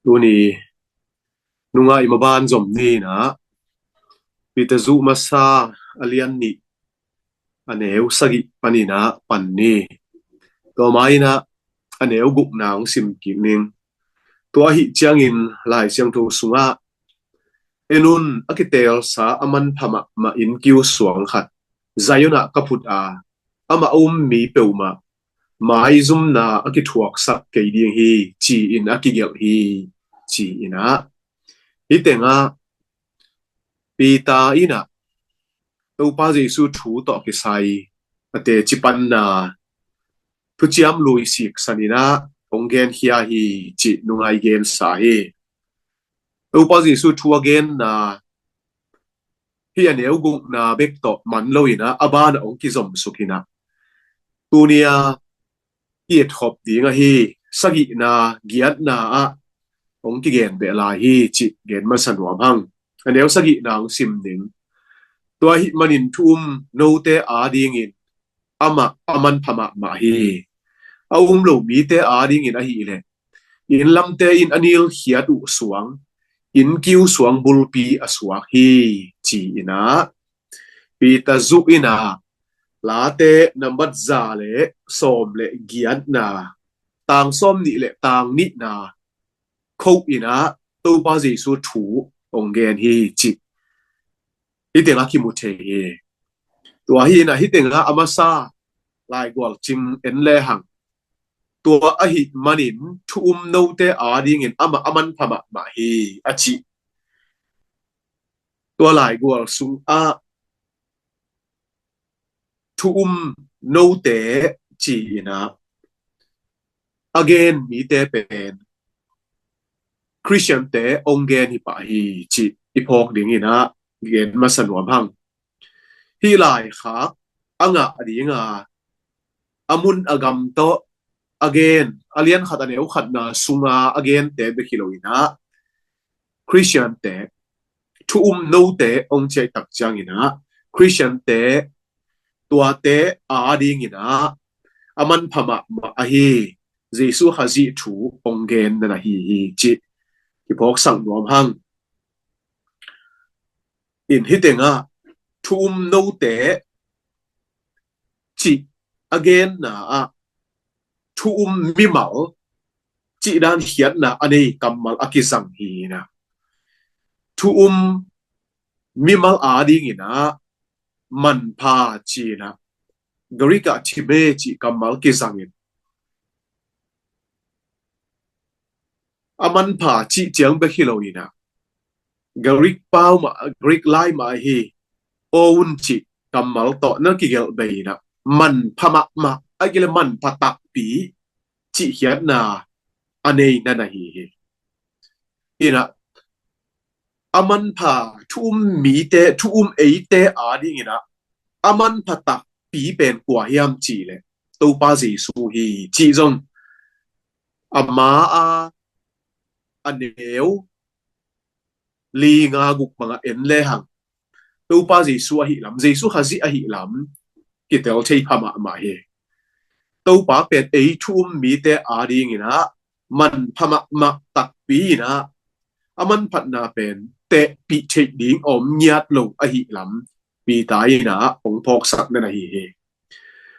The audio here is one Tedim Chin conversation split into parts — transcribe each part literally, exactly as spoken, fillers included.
Tuni nungah i maban zom ni in ah Peter zuh masa a lian nih a neu sagih panin ah pan ni. Tua ma in ah a neu gukna hong sim kik ning. Tua ahih ciangin Lai Siangtho sungah, "En un, a kiteelsa a manpha mahmah inn kiu suang khat Zion ah ka phut a, amah a um mi peuhmah maizumna a kithuaksak kei ding hi," ci-in a kigelh hi, ci-in ah. Hih tengah Peter in ah Topa Jesu thu tawh kisai a teci panna thuciam lui siksan in ah hong genkhia hi cih nungah i gensa hi. Topa Jesu thu a genna hih a neu gukna bek tawh man lo in ah a banah hong kizomsuk in ah, tuni a i et khop ding ahi sagihna, giatna ah hong kigen beh lai hi cih gen masa nuam hang. A neu sagihna hong sim ding. "Tua ahih manin thu um note adingin amah a manpha mahmah hi. A um lo mite adingin ahih leh, inn lamte in a nilkhiat uh suang, inn kiu suang bulpi a suak hi," ci-in ah Peter zuh in ah Late nambat za le sawm le giatna, tang sawm nih le tang nihna khoh in ah Topa Jesu thu hong gen hi cih hih tengah kimu thei hi. Tua hi in ah hih tengah a masa laigual cing en lehang, "Tua ahih manin thu um note adingin amah a manpha mahmah hi," a cih. Tua laigual sungah thu um note ci-in ah a gen mite pen Khristiante hong gen hi pah hi cih i phawk ding in ah gen masa nuam hang. Hih laikhak a ngah ding a, a mun a gam tawh a gen, a lian khat a neu khatna sunga a gente bek hi lo in ah, Khristiante thu um note hong ci ahih tak ciangin ah, Khristiante tuate adingin ah a manpha mahmah ahi Jesu Khazih thu hong gen na na hi hi cih kiphawksak nuam hang. In hih tengah thu um note cih a genna ah thu um mimal cih dan khiatna a nei kammal a kizang hi in ah, thu um mimal adingin ah manpha ci-in ah Greek ah time cih kammal kizang in, a manpha cih ciang bek hi lo in ah, Greek pau mah, Greek lai mah ahi oun cih kammal tawh na kigelh bei in ah, manpha mahmah, a kile manpha takpi cih khiatna a nei na na hi hi. In ah a manpha thu um mite, thu um eite adingin ah a manpha takpi pen kua hiam cih leh Topa Jesu hi cih zong a ma a, a neu li nga guk bangah en lehang, Topa Jesu ahih lam, Jesu Khazih ahih lam kitel thei pha mahmah hi. Topa pen ei thu um mite adingin ah manpha mahmah takpi in ah, a manphatna pen tehpih theih ding om ngiat lo ahih lam Peter in ah hong phawksak na na hi hi.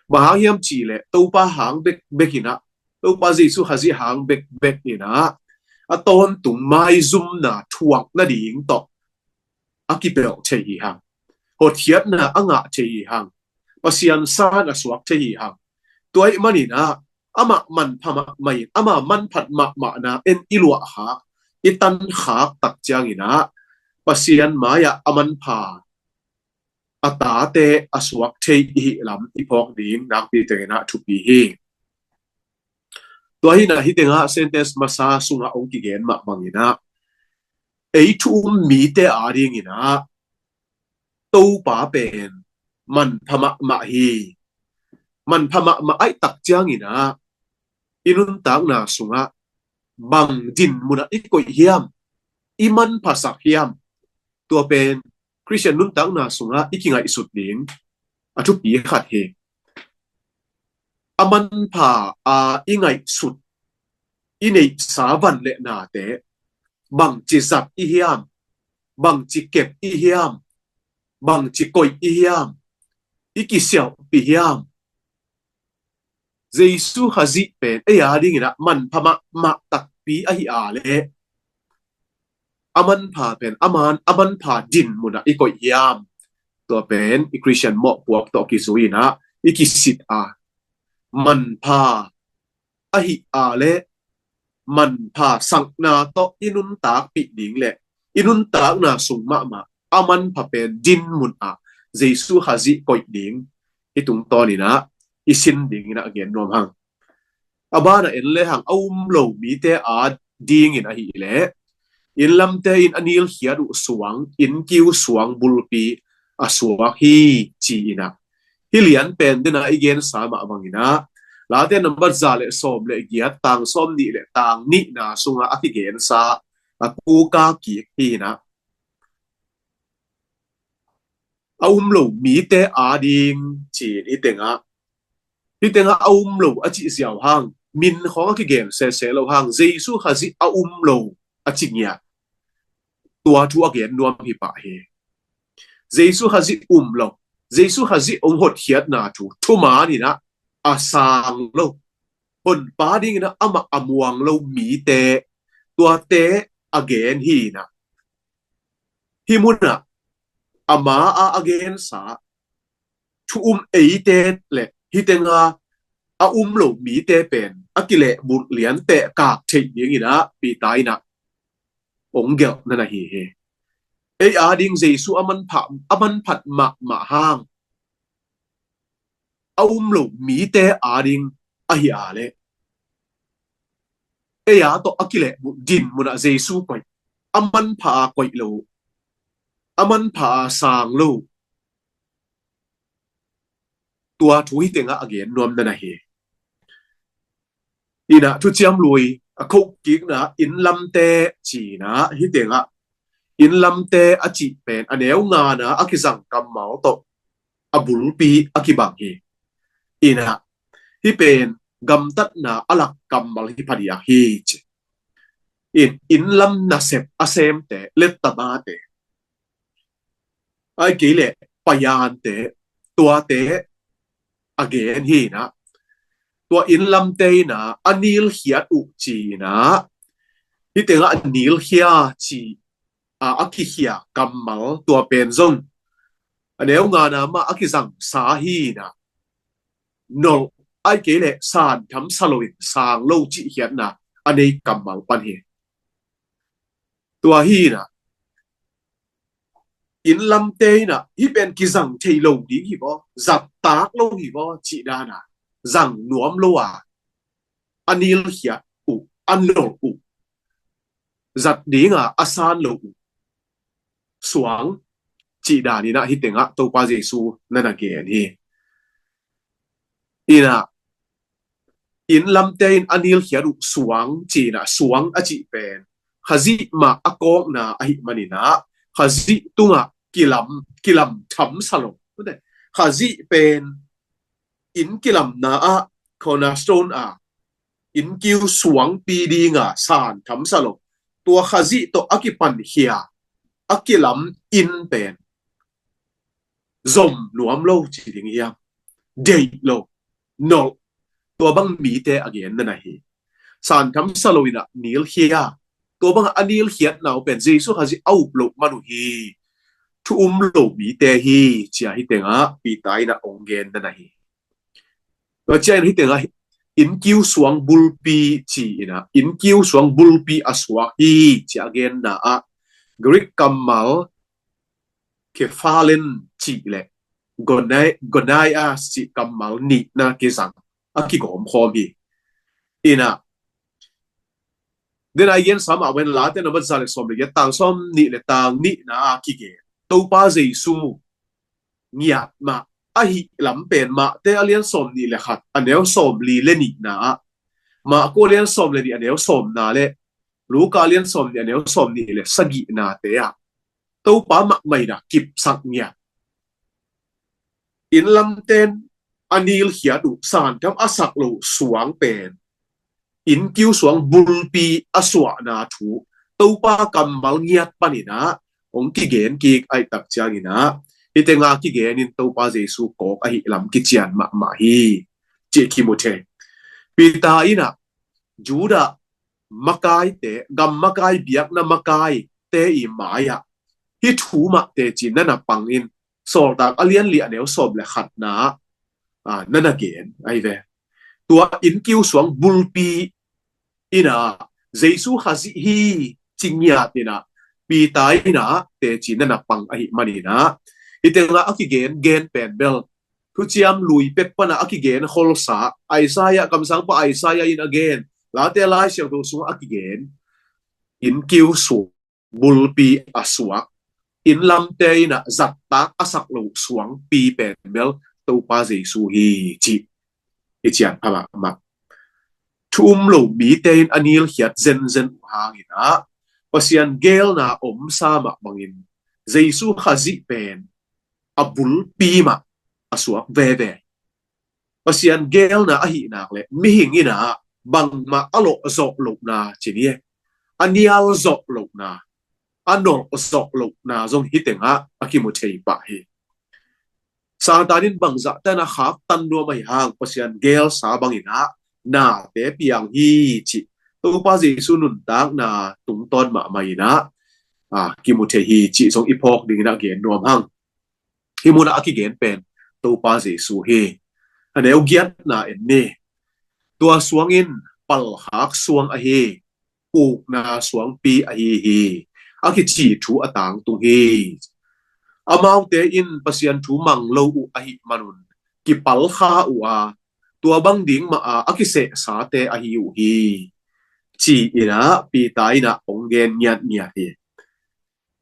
Bang hang hiam cih leh Topa hang bekbek in ah, Topa Jesu Khazih hang bekbek in ah a tawntung maizumna thuak nading tawh a kibelh thei hi hang. Hotkhiatna a ngah thei hi hang. Pasian san a suak thei hi hang. Tua ahih manin ah amah manpha mahmah in, ama manphat mahmahna en i luahkhak, i tankhak tak ciangin ah Pasian mai-ah a manpha a tate a suak thei i hih lam i phawk ding nakpi tengin ah thupi hi. Tua hi in ah hih tengah sentence masa sungah hong kigen mah bangin ah, ei thu um mite adingin ah Topa pen manpha mahmah hi. Manpha mahmah ahih tak ciangin ah i nuntakna sungah bang dinmun ah i koih hiam, i manphasak hiam, tua pen Khristian nuntakna sungah i kingaihsut ding a thupi khat hi. A manpha a i ngaihsut, i neihsa van le nate bangci zat i hiam, bangci kep i hiam, bangci koih i hiam, i kisiauhpih hiam. Jesu Khazih pen ei a dingin ah manpha mahmah takpi ahi a leh, a manpha pen a man a manpha din munah i koih hiam? Tua pen i Khristian mawhpuak tawh kizui-in ah i kisit a, manpha ahi a leh manpha sakna tawh i nuntakpih ding le i nuntakna sung mahmah a manpha pen din munah Jesu Khazih koih ding i tungtawnin ah i sin dingin ah gen nuam hang. A banah en lehang a um lo mite a dingin ahih leh, inn lamte in a nilkhiat uh suang, innkiu suang bulpi a suak hi, ci-in ah, hih lian pen dena i gensa mah bangin ah, Late nambat za le sawm le giat, tang sawm nih le tang nihna sungah a kigensa a kuka kik hi-in ah, a um lo mite a ding ci-in hih tengah, hih tengah a um lo a cih ziau hang, min khawng a kigen sese lo hang, Jesu Khazih a um lo a ci ngiat, tua thu a gen nuam hi pah hi. Jesu Khazih um lo, Jesu Khazih hong hotkhiatna thu thuman in ah a sang lo, Honpa dingin ah amah a muang lo mite, tuate a gen hi-in ah, hih munah ama a a gensa thu um eite le hih tenga a um lo mite pen a kilehbulh lian tehkak theih dingin ah Peter in ah hong gelhna na hi hi. Ei a ding Jesu a manpha, a manphat mahmah hang a um lo mite a ding ahi a leh, ei a tawh a kilehbulh din munah Jesu koih, a manpha a koih lo, a manpha a sang lo, tua thu hih tengah a gen nuamna na hi. In ah thuciam lui a khoh kikna, inn lamte ci-in ah hih tengah inn lamte a cih pen a neu ngana a kizang kammal tawh a bulpi a kibang hi. In ah hih pen gamtatna a lak kammal hi phadiak hi ci. In, inn lam nasep a semte, lettabate, ahih kei leh paiante, tuate a gen hi-in ah, tua inn lamte in ah a nilkhiat uh ci-in ah, hih tengah a nilkhia ci a, a kikhia kammal tua pen zong a neu ngana mah a kizangsa hi-in ah, nolh ahih kei leh santham sa loin sang lo cihkhiatna a nei kammal pan hi. Tua hi-in ah, inn lamte in ah hih pen kizang thei lo ding hi vaw, zattak lo hi vaw cih dan a zang nuam lo a, a nilkhiat uh, a nolh uh, zat dinga a san lo uh suang cih dan in ah hih tengah Topa Jesu na na gen hi. In ah, inn lamte in a nilkhiat uh suang ci-in ah, suang a cih pen Khazih mah a kawkna ahih manin ah, Khazih tungah kilam, kilam tham sa lo. Khazih pen inn kilamna ah, cornerstone ah, innkiu suangpi dinga santham sa lo, tua Khazih tawh a kipankhia a kilam inn pen zom nuam lo ci ding hiam? Deih lo, nolh, tua bang mite a genna na hi. Santham sa lo in ah nilkhia, tua bang a nilkhiatna uh pen Jesu Khazih a up loh man uh hi. Thu um lo mite hi, ci-a hih tengah Peter in ah hong genna na hi. Tua ciangin hih tengah innkiu suang bulpi ci-in ah, innkiu suang bulpi a suak hi, ci-a genna ah Greek kammal kephalen cih le gonai-, gonaias cih kammal nihna kizang a kigawmkhawm hi. In ah, den a i gensa mah bangin Late nambat za le sawm le giat, tang sawm nih le tang nihna a kigen Topa Jesu ngiat mah ahih lam pen Mate a lian sawm nih le khat, a neu sawm li le nihna ah, Marko a lian sawm le nih, a neu sawmna le Luka a lian sawm nih, a neu sawm nih le sagihnate ah Topa mahmah in ah kipsak ngiat. Inn lamte in a nilkhiat uh, santham a sak lo suang pen innkiu suang bulpi a suahna thu Topa kammal ngiat panin ah hong kigen kik ahih tak ciangin ah, hih tengah kigen in Topa Jesu kawk ahih lam kician mahmah hi, cih kimu thei. Peter in ah Judah makaite, gam makai, biakna makaite i mai-ah hih thu mah teci na na pang in, Sawltak a lian li a neu sawm le khatna ah na na gen ahi ve. Tua innkiu suang bulpi in ah Jesu Khazih hi ci ngiat in ah Peter in ah teci na na pang ahih manin ah, hih tengah a kigen gen pen bel Thuciam Lui pek pan ah a kigen kholsa Isaiah, kamsangpa Isaiah in a gen, Late Lai Siangtho sungah a kigen innkiu suang bulpi a suak, inn lamte in ah zattak a sak loh suangpi pen bel Topa Jesu hi cih i cian pha mahmah. Thu um lo mite in a nilkhiat zenzen uh hangin ah Pasian geelna omsa mah bangin Jesu Khazih pen a bulpi mah a suak veve. Pasian geelna ahih nak le mihing in ah bangmah a lawh zawh lohna ci ni, a nial zawh lohna, a nolh zawh lohna zong hih tengah a kimu thei pah hi. Satan in bangzah tan a khaktan nuam ahih hang Pasian geelsa bangin ah nate piang hi cih Topa Jesu nuntakna tungtawn mahmah in ah, ah, kimu thei hi cih zong i phawk dingin ah gen nuam hang. Hih munah a kigen pen Topa Jesu hi. A neu giatna en ni. Tua suang in palkhak suang ahi, pukna suangpi ahi hi, a kici thu a tangtung hi. Amaute in Pasian thu mang lo uh ahih manun kipalkha uh a, tua bang ding mah a a kiseksate ahi uh hi, ci-in ah Peter in ah hong gen ngiatngiat hi.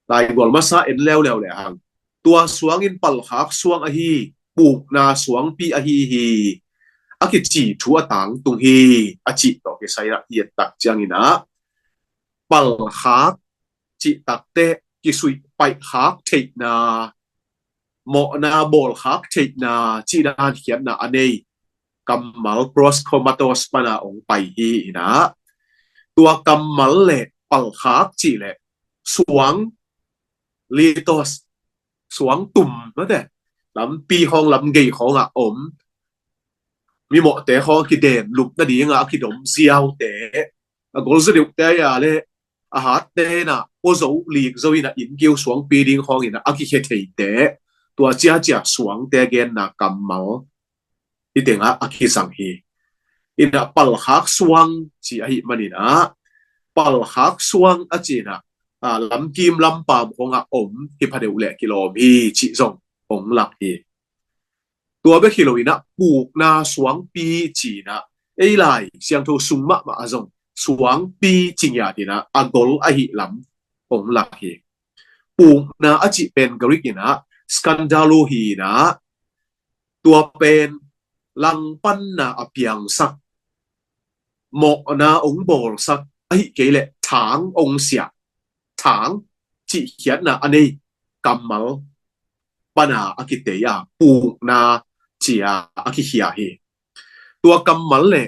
Laigual masa en leuleu le hang, tua suang in palkhak suang ahi, pukna suangpi ahi hi, a kici thu a tangtung hi, a cih tawh kisai ah i et tak ciangin ah palkhak cih takteh kisuih paihkhak theihna, mawhna bawlkhak theihna cih dan khiatna a nei kammal proskomatos pana hong pai hi in ah, tua kammal le palkhak cih le suang, lithos, suang tum mate, lampi khawng lamgei khawngah om, mimawhte khawng a kiden lupna dingah a kidom ziaute, a golzadeuhte a le a hatte in ah pua zo lik zo in ah innkiu suangpi ding khawng in ah a kikhia theite, tua ciacia suangte genna kammal hih tengah a kizang hi. In ah palkhak suang ci ahih manin ah palkhak suang a ci in ah, ah, lamkim lampam khawngah om hi pha deuh leh kilawm hi cih zong hong lak hi. Tua bek hi lo in ah pukna suangpi ci in ah ei lai siangtho sung mahmah a zong suangpi ci ngiat in ah a gol ahih lam hong lak hi. Pukna a cih pen Greek in ah skandalo hi in ah, tua pen langpanna a piangsak, mawhna hong bawlsak, ahih kei leh thang hong siah, thang cih khiatna a nei kammal pana a kitei a, pukna ci-a a kikhia hi. Tua kammal le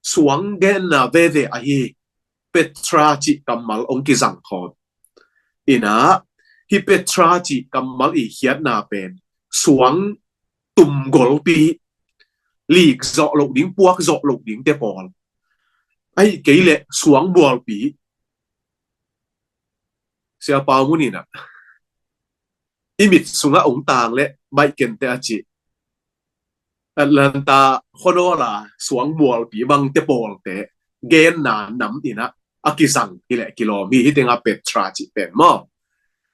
suang genna veve ahi, petra cih kammal hong kizang khawm in ah, hih petra cih kammal i khiatna pen suang tum golpi, lik zawh loh ding, puak zawh loh dingte pawl, ahih kei leh suang mualpi. Sia Pau Mun in ah i mit sungah hong tang leh baih kenteh a cih Atlanta khonawla suang mualpi bangte pawlte genna nam in ah a kizang hi leh kilawm hi. Hih tengah petra cih pen maw,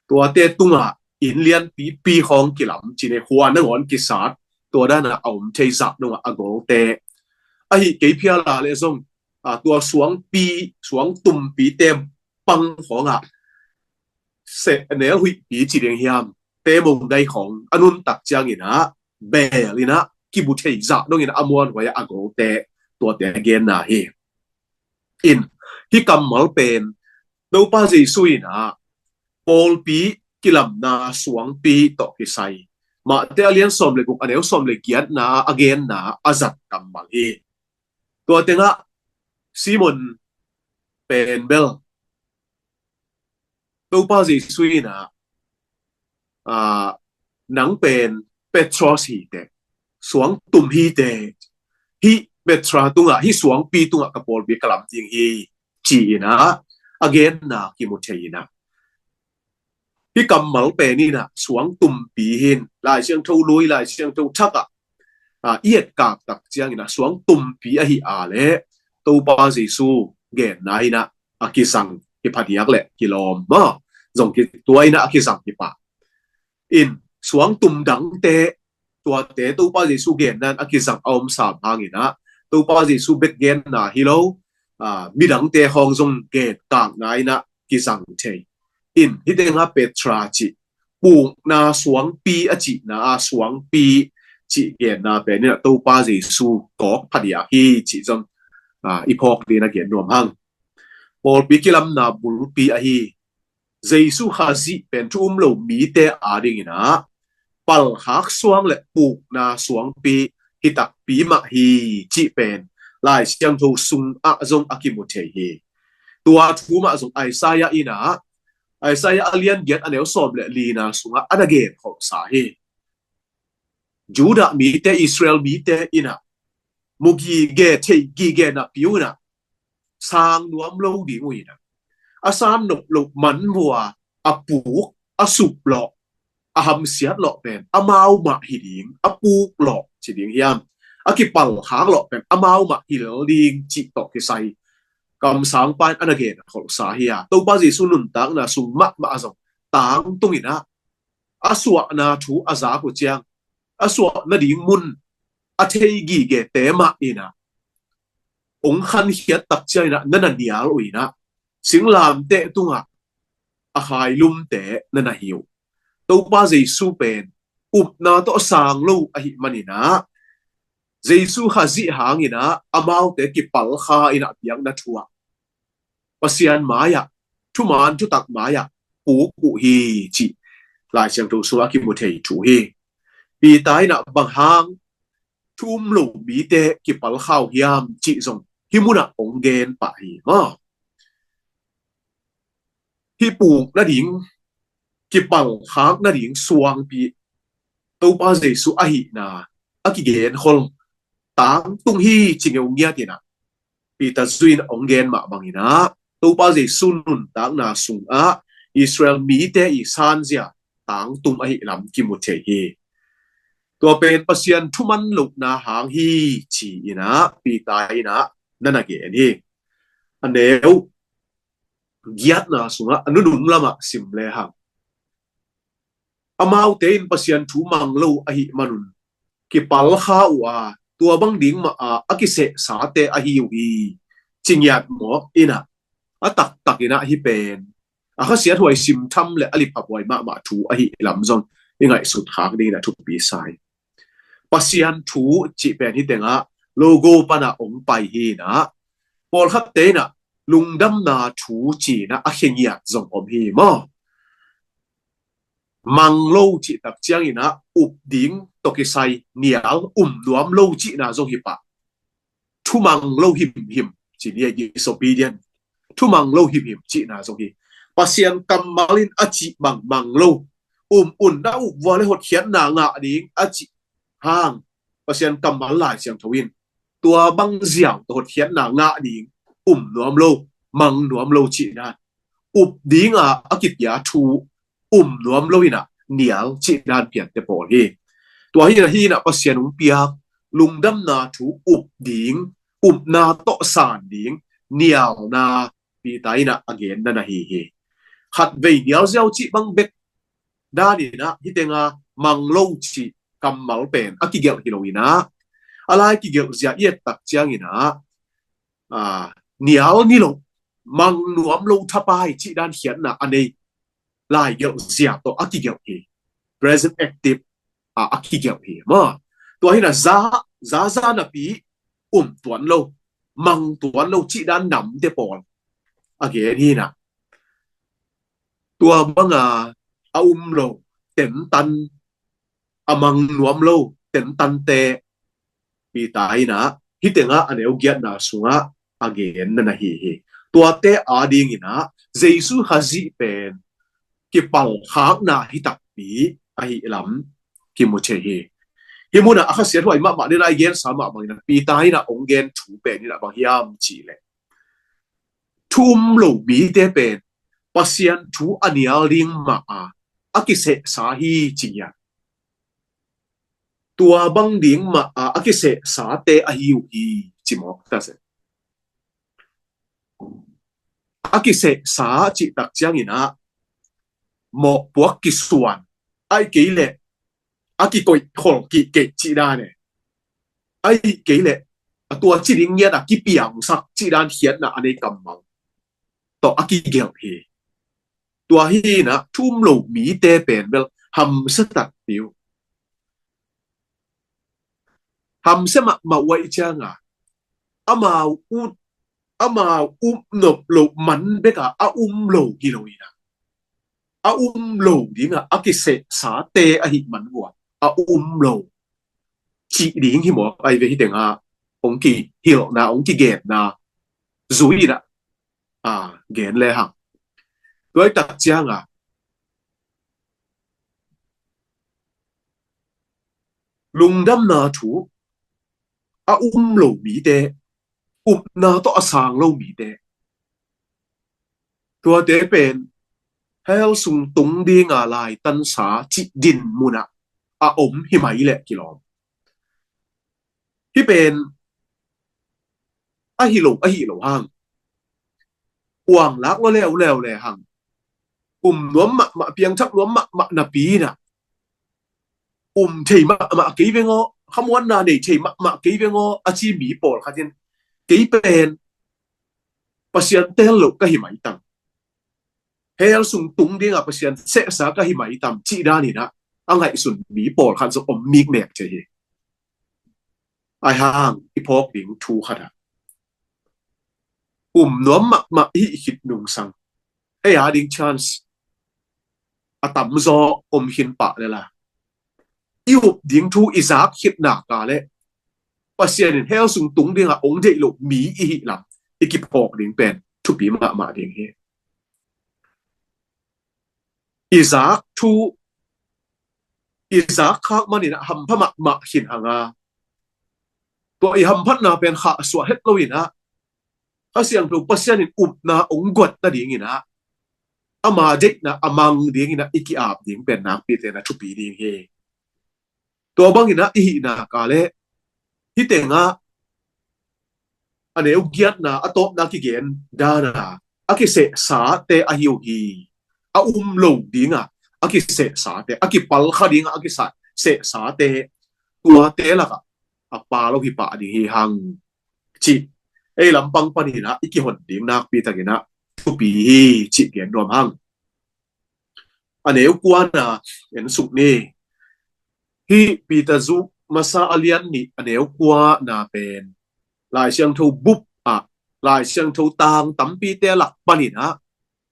tuate tungah inn lianpipi khawng kilam ci ne, khua nangawn kisat, tua dan a om thei zah dongah a golte. Ahih kei phial a leh zong, ah, tua suangpi, suang tumpi tem pang khawngah seh nel huihpi ci ding hiam, te mong dai khawng a nuntak ciangin ah beel in ah kibu thei zah dongin a muanhuai ah a golte, tuate genna hi. In, hih kammal pen Topa Jesu in ah pawlpi kilamna suangpi tawh kisai, Mate a lian sawm le guk a neu sawm le giatna a genna a zat kammal hi. Tua tengah Simon pen bel Topa Jesu in ah, ah, nang pen Petros hi teh, suangtum hi teh, hih Petra tungah, hih suangpi tungah ka pawlpi ka lam ding hi, ci-in ah a genna kimu thei in ah, hih kammal pen in ah suangtumpi hi in, Lai Siangtho Lui, Lai Siangtho Thak ah, ah, i etkak tak ciangin ah suangtumpi ahi a leh Topa Jesu genna in ah a kizang kiphadiak le kilawm maw, zong ki, tua in ah a kizang kipah in, suangtum dangte, tuate Topa Jesu genna in a kizang a om sam hangin ah, Topa Jesu bek genna hi lo, ah, midangte hong zong genkakna in ah kizang thei in, hih tengah Petra cih, pukna suangpi a cihna ah suangpi cih genna pen in ah Topa Jesu kawk phadiak hi cih zong, ah, i phawk dingin a gen nuam hang. Pawlpi kilamna bulpi ahi Jesu Khazih pen thu um lo mite adingin ah palkhak suang le pukna suangpi hi takpi mah hi cih pen Lai Siangtho sungah zong a kimu thei hi. Tua thu mah zong Isaiah in ah, Isaiah a lian giat a neu sawm le lina sungah a na gen kholhsa hi. Judah mite, Israel mite in ah mu gige, thei gige napi uh in ah sang nuam lo ding uh in ah, a san nop loh man vua a puk, a sup lawh, a hamsiat lawh pen amau mah hi ding, a puk lawh ci ding hiam, a kipalkhak lawh pen amau mah hil ding cih tawh kisai kamsangpa in a na gen kholhsa hi a, Topa Jesu nuntakna sung mahmah a zong tangtung in ah, a suahna thu a zak uh ciang, a suah nading mun a thei gigete mah in ah ong khankhiat tak ciangin ah na na nial uh in ah, singlamteh tungah a khailumte na na hi uh. Topa Jesu pen upna tawh sang lo ahih manin ah, Jesu Khazih hangin ah amaute kipalkha in ah biakna thu ah, Pasian mai-ah, thuman thutak mai-ah puk uh hi cih Lai Siangtho sungah kimu thei thu hi. Peter in ah bang hang thu um lo mite kipalkha uh hiam cih zong hih munah ong gen pah hi maw. Hih puk nading, kipalkhak nading suangpi Topa Jesu ahihna a kigenkhol tangtung hi ci ngeungiat in ah, Peter zui in ong gen mah bangin ah, Topa Jesu nuntakna sungah Israel mite i sanzia tangtung ahih lam kimu thei hi. Tua pen Pasian thuman lohna hang hi ci-in ah Peter in ah na na gen hi. A neu giatna sungah a nunung lamah sim lehang, amaute in Pasian thu mang lo ahih manun kipalkha uh a, tua bang ding mah a a kiseksate ahi uh hi ci ngiat mawk in ah, a taktak in ah hih pen a khasiathuai simtham le a liphapuai mahmah thu ahih lam zong i ngaihsut khak dingin ah thupi sa hi. Pasian thu cih pen hih tengah logo panah ong pai hi in ah, pawlkhatte in ah lungdamna thu ci-in ah a khengiat zong om hi maw. Mang lo cih tak ciangin ah up ding tawh kisai nial, um nuam lo cihna zong hi pah. Thumang lo himhim ci ni, disobedient. Thumang lo himhim cihna zong hi. Pasian kammal in a cih bang mang lo, um un na up vua le hotkhiatna ngah ding a cih hang, Pasian kammal Lai Siangtho in tua bang ziau tawh hotkhiatna ngah ding, um nuam lo, mang nuam lo cihna, up dinga a kipia thu um nuam lo in ah nial cih dan piante pawl hi. Tua hi in ah, hi in ah Pasian hong piak lungdamna thu up ding, upna tawh san ding nialna Peter in ah a genna na hi hi. Khatvei nial ziau cih bang bek dan in ah hih tengah mang lo cih kammal pen a kigelh hi lo in ah, a lai kigelh zia i et tak ciangin ah, ah, nial ni lo, mang nuam lo thapai cih dan khiatna a nei lai gelh zia tawh a kigelh hi. Present active ah a kigelh hi maw. Tua hi in ah za, za za napi um tuan lo, mang tuan lo cih dan namte pawl a gen hi in ah, tua banga a um lo, tentan, a mang nuam lo tentante Peter in ah hih tengah a neu giatna sungah a genna na hi hi. Tuate adingin ah Jesu Khazih pen kipalkhakna hi takpi ahi lam kimu thei hi. Hih munah a khasiathuai mahmah dena i gensa mah bangin a Peter in a hong gen thu pen in a bang hiam cih leh, thu um lo mite pen Pasian thu a nial ding mah a a kisehsa hi ci hiam? Tua bang ding mah a a kisehsate ahi uh hi ci mawk ta se. A kisehsa cih tak ciangin a mawhpuak kisuan, ahih kei leh a kikoih khol kik keih cih dan e, ahih kei leh a tua ci ding ngiat a kipiangsak cih dan khiatna a nei kammal tawh a kigelh hi. Tua hi in a thu um lo mite pen bel hamsia takpi uh. Hamsia mahmah uh ahih cianga amau ut, amau upnop loh man beka a um lo hi lo in a, a um lo dinga a kisehsate ahih man uh a a um lo cih ding hi mawk ahi ve. Hih tengah hong kihilhna, hong kigenna zui in a, a, gen le hang. Tua hi tak cianga lungdamna thu a um lo mite, upna tawh a sang lo mite, tuate pen hell sung tung dinga laitansa cih din munah a om hi mai leh kilawm. Hih pen ahi lo, ahi lo hang, uang lak lo leuleu le hang, um nuam mahmah, piangthak nuam mahmah napi in a, um thei mahmah kei veng aw, khamuanna nei thei mahmah kei veng aw a ci mi pawlkhat in, kei pen Pasian teel lo ka hi mai tam, hell sung tung dinga Pasian sehsa ka hi mai tam cih dan in a, a ngaihsun mi pawlkhat zong om mikmek thei hi. Ahi hang i phawk ding thu khat ah, um nuam mahmah i hih khit nungsang, ei a ding chance a tamzaw om khin pah lel a, i up ding thu i zak khit nak leh Pasian in hell sung tung dinga hong deih loh mi i hih lam i kiphawk ding pen thupi mahmah ding hi. I zak thu i zak khak manin a hampha mahmah khin hang a, tua i hamphatna pen khahsuah het lo in a, Kha Siangtho Pasian in upna hong guat nading in a, ama deihna a mang ding in a i ki-ap ding pen nakpi tein a thupi ding hi. Tua bang in a i hih nak leh hih tengah a neu giatna a tawpna kigen dan a, a kisehsate ahi uh hi. A um lo dinga a kisehsate, a kipalkha dinga a kisehsate, tuate lakah a pha lo hi pah ding hi hang cih ei lampang panin a i kihon ding nakpi takin a thupi hi cih gen nuam hang. A neu kuana en suk ni. Hih Peter zuh masa a lian nih a neu kuana pen Lai Siangtho bup ah, Lai Siangtho tang tampite lak panin a,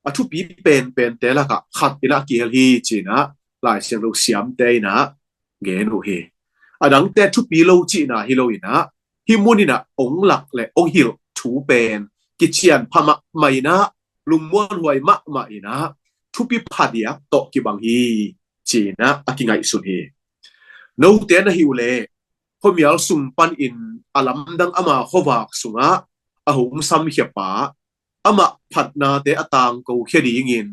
a thupi penpente lakah khat in a kihel hi ci-in a Lai Siangtho siamte in a gen uh hi. A dangte thupi lo cihna hi lo in a, hih mun in a hong lak le hong hilh thu pen kician pha mahmah in a, lungmuanhuai mahmah in a, thupi phadiak tawh kibang hi ci-in a a kingaihsun hi. Note na hih uh leh khuamial sung panin a lamdang ama khuavak sungah a hong samkhia pa, amah phatnate a tangkokhia dingin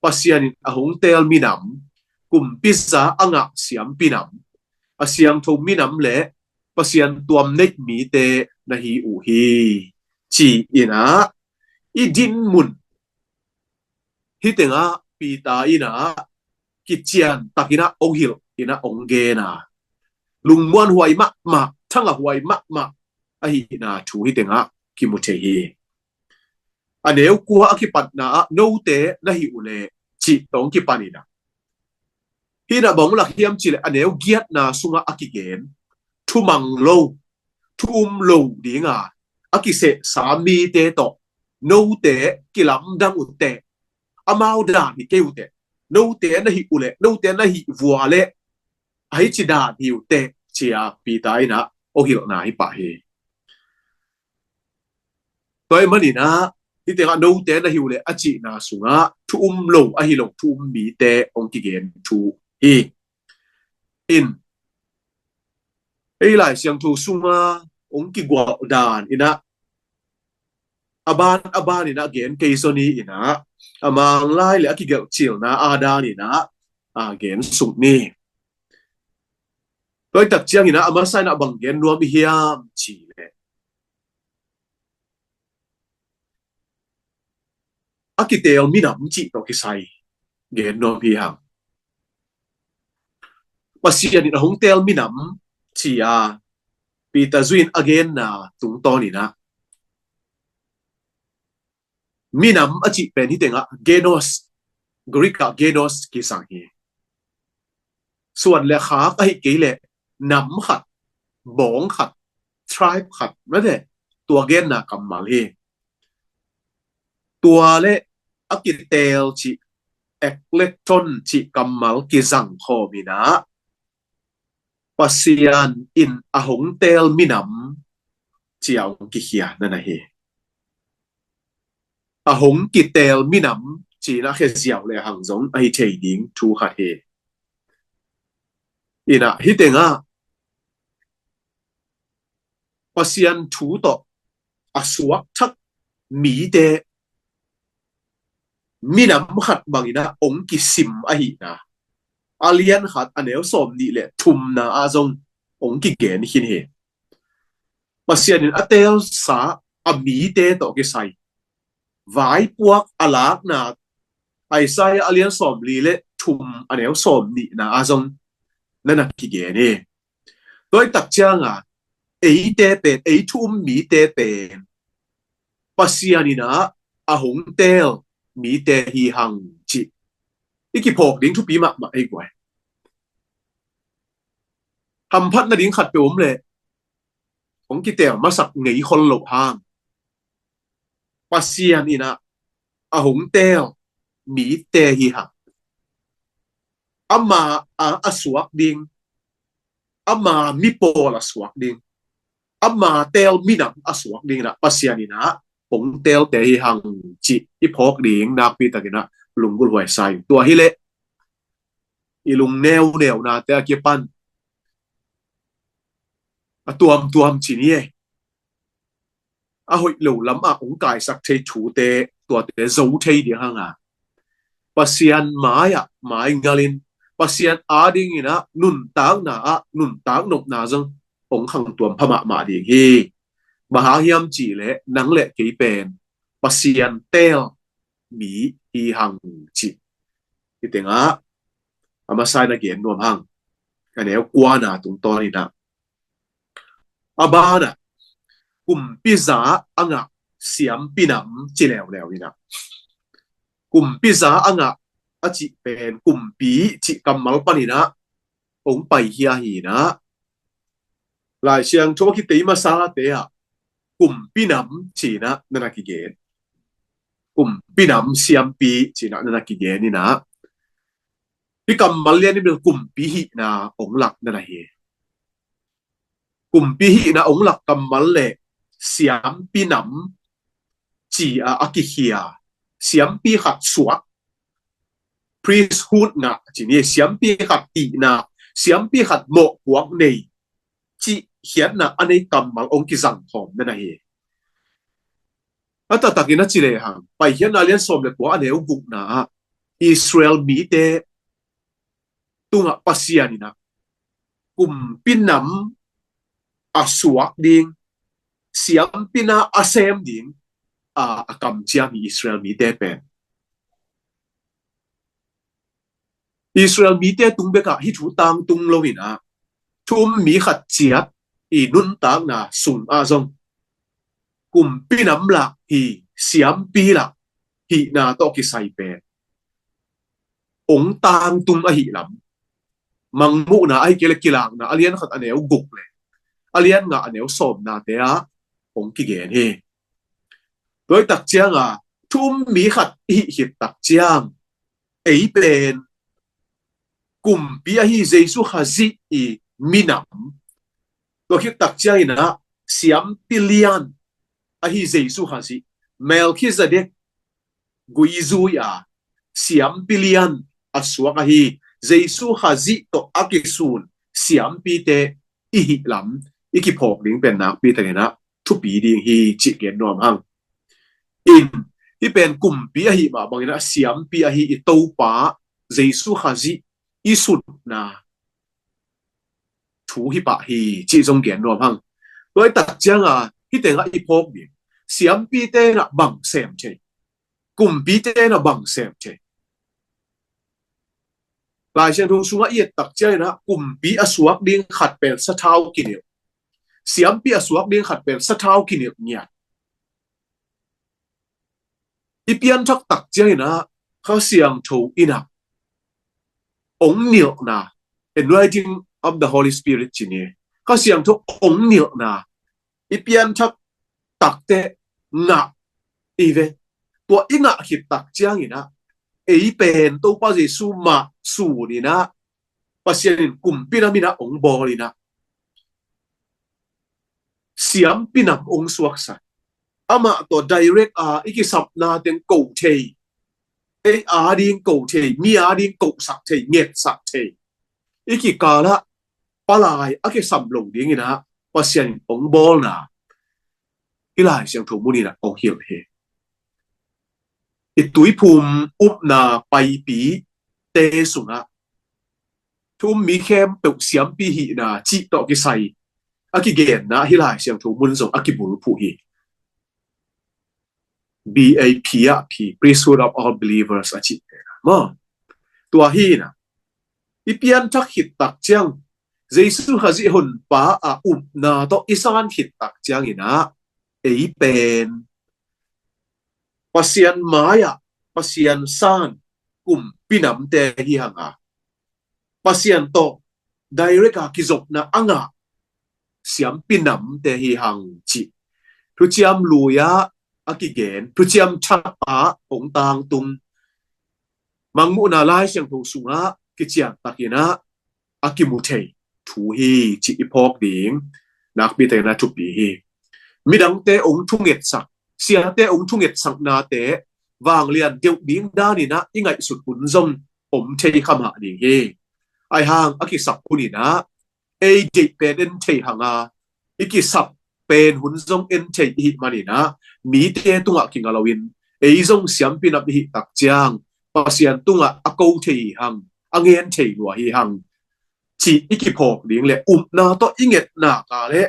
Pasian in a hong teel minam, kumpiza a ngah siampi nam, a siangtho minam le Pasian tuam neih mite na hi uh hi ci-in a, i dinmun hih tengah Peter in a kician takin a hong hilh in a hong gen a, lungmuanhuai mahmah, thangahuai mahmah ahihna thu hih tengah kimu thei hi. A neu kua a kipatna ah note na hih uh leh cih tawh hong kipan in a, hih in a bang lak hiam cih leh a neu giatna sungah a kigen thumang lo, thu um lo dinga a kisehsa mite tawh note kilamdang uh teh, amau dan hi kei uh teh, note na hih uh leh, note na hih vua leh a hih ci dan hi uh teh ci-a Peter in a hong hilhna hi pah hi. Tua ahih manin a, Hih tengah note na hi uh leh a cihna sungah thu um lo ahi lo thu um mite hong kigen thu hi. In, ei Lai Siangtho sunga hong kigualh dan inah a ban a ban inah gen kei zaw ni inah a mang lai le a kigelhcilna a dan inah a gen suk ni. Tua hi tak ciang inah a masa inah bang gen nuam i hiam ci leh a kiteel minam cih tawh kisai gen nuam hi hang. Pasian in a hong teel minam ci-a Peter zui in a genna tungtawn inah minam a cih pen hih tengah genos, Greek ah genos kisang hi. Suan le khak ahi kei leh nam khat, bawng khat, tribe khat mate, tua genna kammal hi. Tua le a kiteel cih, eklekton cih kammal kizang khawm inah Pasian in a hong teel minam ci-a hong kikhia na na hi. A hong kiteel minam ci-in a khia ziau le hang zong ahi thei ding thu khat hi. Inah hih tengah Pasian thu tawh a suak thak mite minam khat bang inah hong kisim ahihna a lian khat a neu sawm nih le thumna ah zong hong kigen khin hi. Pasian in a teelsa a mite tawh kisai vaipuak a lakna Isaiah a lian sawm li le thum a neu sawm nihna ah zong na na kigen hi. Tua hi tak cianga eite pen, ei thu um mite pen Pasian inah a hong teel mite hi hang cih i kiphawk ding thupi mahmah hi guai. Hamphatna ding khat pe om leh hong kiteel masak ngei khol loh hang Pasian inah a hong teel mite hi hang. Ama a, a suak ding, ama mipawl a suak ding, ama teel minam a suak ding inah Pasian inah hong teelte hi hang cih i phawk ding nakpi takinah lunggulh huai sa ing. Tua hi leh i lungneuneu nate a kipan a tuamtuam ci ni e. A hoih lo lamah hong kaisak thei thute tuate zo thei ding hanga Pasian mai-ah mai ngalin Pasian adinginah nuntakna ah nuntak nopna zong hong khangtuam pha mahmah ding hi. Bang hang hiam cih leh nang le kei pen Pasian teel mi hi hang cih hih tengah a masa in a gen nuam hang. A neu kuana tungtawn inah a banah kumpiza a ngah siampinam ci leuleu inah kumpiza a ngah a cih pen kumpi cih kammal paninah hong paikhia hi inah Lai Siangtho a kitei masate ah kumpinam cinah na na kigen. Kumpinam siampi cinah na na kigen inah hih kammal lian in bel kumpi hihna hong lak na na hi. Kumpi hihna hong lak kammal le siampinam ci-a a kikhia siampi khat suak, priesthood ngah ci ni, siampi khat hihna, siampi khat mawhpuak nei cih khiatna a nei kammal hong kizang khawm na na hi. A taktakin a ci lehang Paikhiatna lian sawm le kua a neu gukna ah Israel mite tungah Pasian inah kumpinam a suak ding, siampina a sem ding a, a kamciam hi Israel mite pen. Israel mite tung bekah hih thu tangtung lo inah thu um mi khat ciat i nuntakna sungah zong kumpinam lah hi, siampi lah hihna tawh kisai pen hong tangtung ahih lam Mangmuhna ahi kei le Kilakna a lian khat a neu guk le a lian nga a neu sawmnate ah hong kigen hi. Tua hi tak cianga thu um mi khat i hih khit tak ciang ei pen kumpi ahi Jesu Khazih i minam, tua khit tak cianginah siampi lian ahi Jesu Khazih Melkhizedek gui zui a siampi lian a suak ahi Jesu Khazih tawh a kisun siampite i hih lam i kiphawk ding pen nakpi takin ah thupi ding hi cih gen nuam hang. In, hih pen kumpi ahi mah bangin ah siampi ahi i Topa Jesu Khazih i sutna thu hi pah hi cih zong gen nuam hang. Tua i tak cianga hih tengah i phawk ding, siampite na bang sem thei, kumpite na bang sem thei. Lai Siangtho sungah i et tak ciangin ah kumpi a suak ding khat pen sathau kinilh, siampi a suak ding khat pen sathau kinilh ngiat. I pianthak tak ciangin ah Kha Siangtho in ah ong nilhna, anointing of the Holy Spirit ci ni, Kha Siangtho ong nilhna i pianthak takte ngah i ve. Tua i ngah khit tak ciangin ah ei pen Topa Jesu mah sun in ah Pasian in kumpi nam in ah ong bawl in ah siampi nam ong suaksak. Amah tawh direct a i kisapna teng ko thei, ei a ding ko thei, mi a ding kosak thei, ngetsak thei, i kikalah palai a kisam lo dingin ah Pasian in ong bawlna hih Lai Siangtho mun in ah ong hilh hi. I Tuiphum upna Paipite sungah thu um mi khempeuh siampi hihna cih tawh kisai a kigenna hih Lai Siangtho mun zong a kibulphuh hi. B A P ah P, Priesthood of All Believers a cih maw? Tua hi in ah i pianthak khit tak ciang, Jesu Khazih Honpa a upna tawh i san khit tak ciangin ah ei pen Pasian mai-ah Pasian san kumpi namte hi hang a, Pasian tawh direct a kizopna a ngah siampi namte hi hang cih Thuciam Lui-ah a kigen, Thuciam Thak-ah ong tangtung, Mangmuhna Lai Siangtho sungah kician takin ah a kimu thei thu hi cih i phawk ding nakpi takin ah thupi hi. Midangte ong thungetsak, siate ong thungetsaknate vanglian deuh ding danin ah i ngaihsut hun zong om thei kha mah ding hi. Ahi hang a kisap hun in ah ei deih pen en thei hang a, i kisap pen hun zong en thei i hih manin ah mite tungah kinga loin ei zong siampi nam i hih tak ciang Pasian tungah a ko thei hi hang, a ngen thei lua hi hang cih i kiphawk ding le upna tawh i ngetna ka le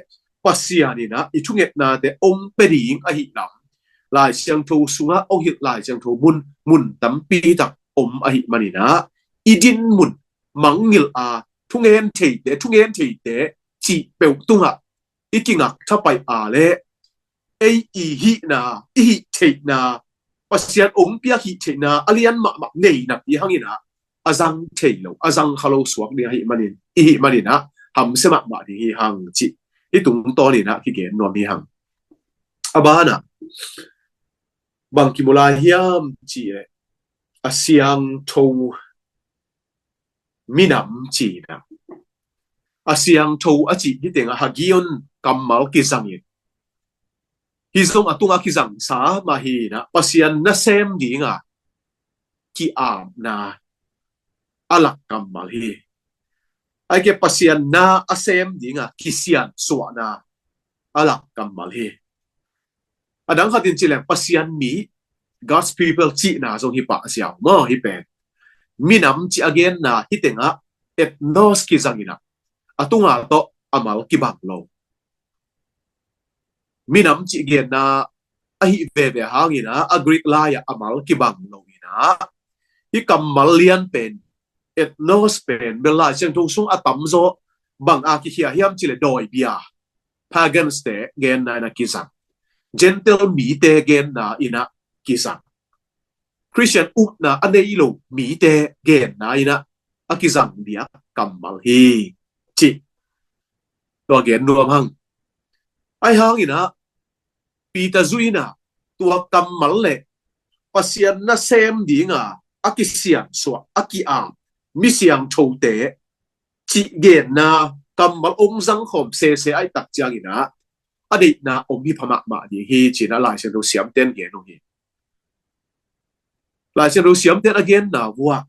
Pasian in ah i thungetnate ong pia ding ahi lam Lai Siangtho sungah ong hilh Lai Siangtho mun, mun tampi tak om ahi manin ah i din mun mangngilh a, thungen theite, thungen theite cih peuh tungah i kingak thapai a le ei i hihna, i hih theihna, Pasian ong piak hih theihna a lian mahmah nei napi hangin ah a zang thei lo, a zang kha lo suak ding ahi manin, i hih manin ah hamsia mahmah ding hi hang cih hih tungtawnin ah kigen nuam hi hang. A banah bang kimu lai hiam cih leh a siangtho minam cihna. A siangtho a cih hih tengah hagion kammal kizangin, hih zong a tungah kizangsa mah hi in ah Pasian nasem dinga ki-apna a lak kammal hi. Aike Pasian na a sem dinga kisiansuahna a lak kammal hi. A dang khatin ci leng Pasian mi, God's people cihna zong hi pah ziau maw hih pen. Minam cih a genna hih tengah ethnos kizang in ah a tunga tawh a mal kibang lo. Minam cih genna ahih veve hangin ah a Greek lai-ah a mal kibang lo in ah hih kammal lian pen, ethnos pen bel Lai Siangtho sung a tamzaw bang a kikhia hiam cih leh dawibia, pagans te genna in ah kizang, Gentile mite genna in ah kizang, Khristian upna a nei lo mite genna in ah a kizang diak kammal hi cih tua gen nuam hang. Ahi hangin ah Peter zui in ah tua kammal le Pasian nasem dinga a kisiansuah, a ki-ap mi siangthote cih genna kammal ong zangkhawm sese ahih tak ciangin ah a deihna om hi pha mahmah ding hi, ci-in ah Lai Siangtho siamten gen uh hi. Lai Siangtho siamten a genna vuah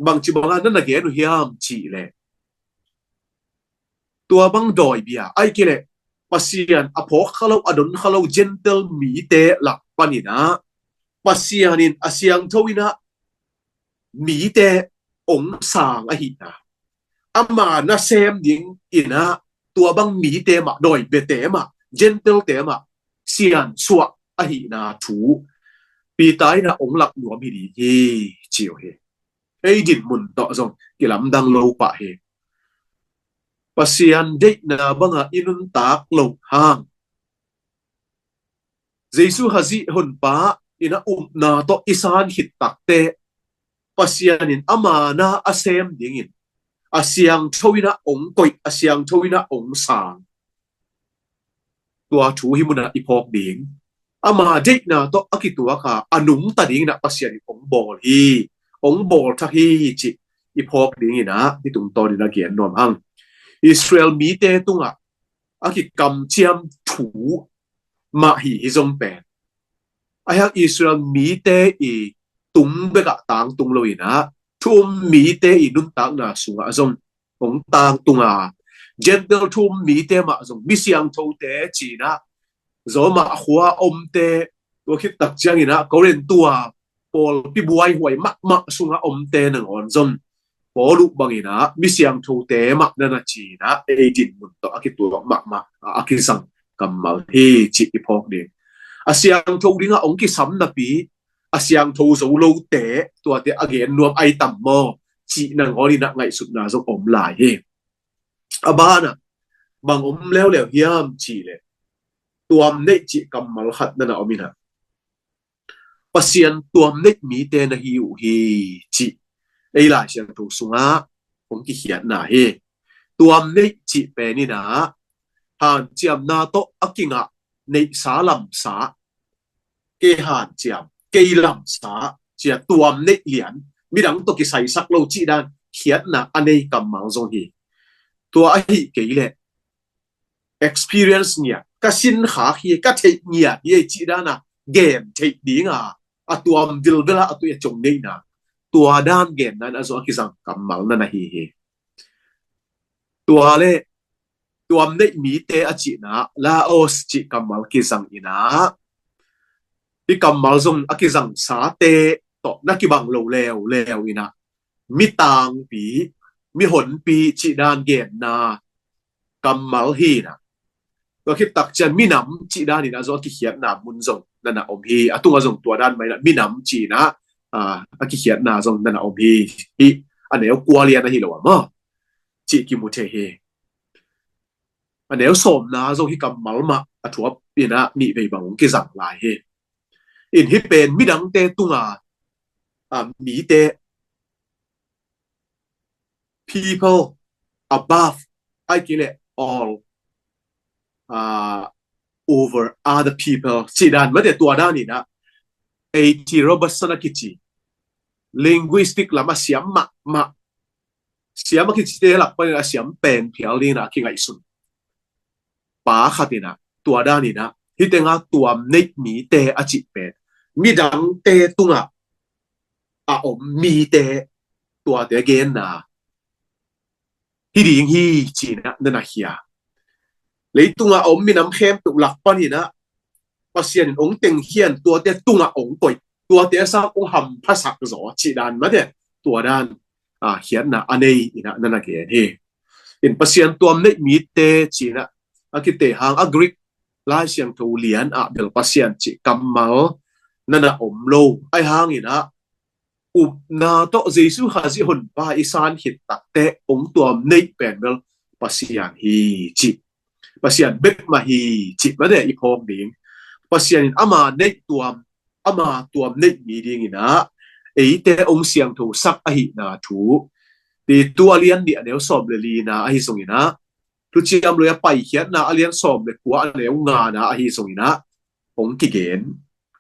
bangci bangah na na gen uh hiam cih leh, tua bang dawibia ai kei leh Pasian a phawk kha lo, a don kha lo Gentile mite lak panin ah Pasian in a siangtho in ah mite ong sang ahihna, ama nasem ding in ah tua bang mite mah, dawi biate mah, Gentile te mah siansuah ahihna thu Peter in ah ong lak nuam hi ding hi, ci uh hi. Ei dinmun tawh zong kilamdang lo pah hi. Pasian deihna bangah i nuntak loh hang, Jesu Khazih Honpa in a upna tawh i san khit takteh Pasian in ama na a sem dingin a siangtho in ah ong koih, a siangtho in ah ong sang. Tua thu hih munah i phawk ding. Ama deihna tawh a kituak a, a nungta dingin ah Pasian in ong bawl hi, ong bawl thak hi cih i phawk dingin ah i tungtawnin a gen nuam hang. Israel mite tungah a kikamciam thu mah hi, hi zong pen. Ahi hang Israel mite i tung bekah tangtung lo in ah, thu um mite i nuntakna sungah zong ong tangtung a, Gentile thu um mite mah zong mi siangthote ci-in ah, Roma khua omte, tua khit tak ciangin ah Korinth tua pawlpi buaihuai mahmah sungah omte nangawn zong Paul uh bangin ah mi siangthote mah na na ci-in ah ei dinmun tawh a kituak mahmah a, a kizang kammal hi cih i phawk ding. A siangtho dingah ong kisam napi a siangtho zo lote, tuate a gen nuam ai tam maw cih nangawn in ah ngaihsutna zong om lai hi. A banah bang om leuleu hiam cih leh, tuam neih cih kammal khat na na om in ah, Pasian tuam neih mite na hi uh hi cih ei Lai Siangtho sungah hong kikhiatna hi. Tuam neih cih pen in ah hanciamna tawh a kingah neihsa lamsa, kei hanciam, kei lamsa, ci-a tuam neih lian, midang tawh kisaisak lo cih dan khiatna a nei kammal zong hi. Tua ahi kei leh experience ngiat, ka sin khak hi, ka theih ngiat hi cih dan a gen theih ding a, a tuam vilvel a, a tui a cong neihna, tua dan genna in ah zong a kizang kammal na na hi hi. Tua leh tuam neih mite a cihna, laos cih kammal kizang in ah, hih kammal zong a kizangsate tawh na kibang lo leuleu in ah, mi tangpi, mi honpi cih dan genna kammal hi in ah, tua khit tak ciang minam cih dan in ah zong a kikhiatna mun zong na na om hi. A tungah zong tua dan mah in ah minam ci-in ah, ah, a kikhiatna zong na na om hi. Hih a neu kua lian ahi lo a maw cih kimu thei hi. A neu sawmna zong hih kammal mah a thuap in ah nih vei bang hong kizang lai hi. In hih pen midangte tunga, ah, mite, people above, ai kei leh all, ah, over other people cih dan mate, tua dan in ah A T Robertson a kici linguistic lam a siam mahmah, siam a kicite lak panin a siam pen phial dingin a kingaihsun pa khat in ah, tua dan in ah hih tengah tuam neih mite a cih pen midangte tungah a om mite, tuate genna hi ding hi ci-in ah na na khia. Leitungah a om minam khempeuh lak panin ah Pasian in hong tengkhian, tuate tungah hong koih, tuate sang hong hamphasak zaw cih dan mate, tua dan, ah, khiatna a nei in ah na na gen hi. In Pasian tuam neih mite ci-in ah a kite hang, a Greek Lai Siangtho lian ah bel Pasian cih kammal na na om lo. Ahi hangin ah upna tawh Jesu Khazih Honpa i san khit takteh hong tuam neih pen bel Pasian hi cih, Pasian bek mah hi cih mate i phawk ding. Pasian in ama neih tuam, ama tuam neih mi dingin ah eite hong siangthosak ahihna thu Titu a lian nih a neu sawm le lina ahi zongin ah, Thuciam Lui a Paikhiatna a lian sawm le kua a neu ngana ahi zongin ah hong kigen,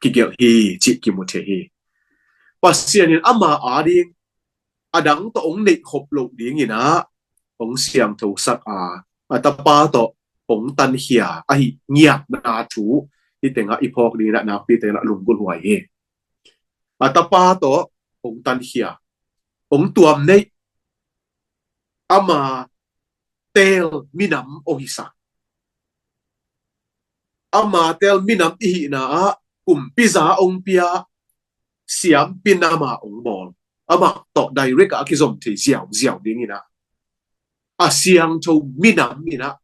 kigelh hi cih kimu thei hi. Pasian in ama ading a dang tawh hong neihkhop loh dingin ah hong siangthosak a, a Tapa tawh hong tankhia ahi ngiatna thu hih tengah i phawk ding in ah nakpi takin ah lunggulh huai hi. A tapa tawh hong tankhia, hong tuam neih, ama teel minam hong hisak, ama teel minam i hihna ah kumpiza hong pia, siampi nam ah hong bawl, amah tawh direct ah a kizom thei ziauziau ding in ah a siangtho minam in ah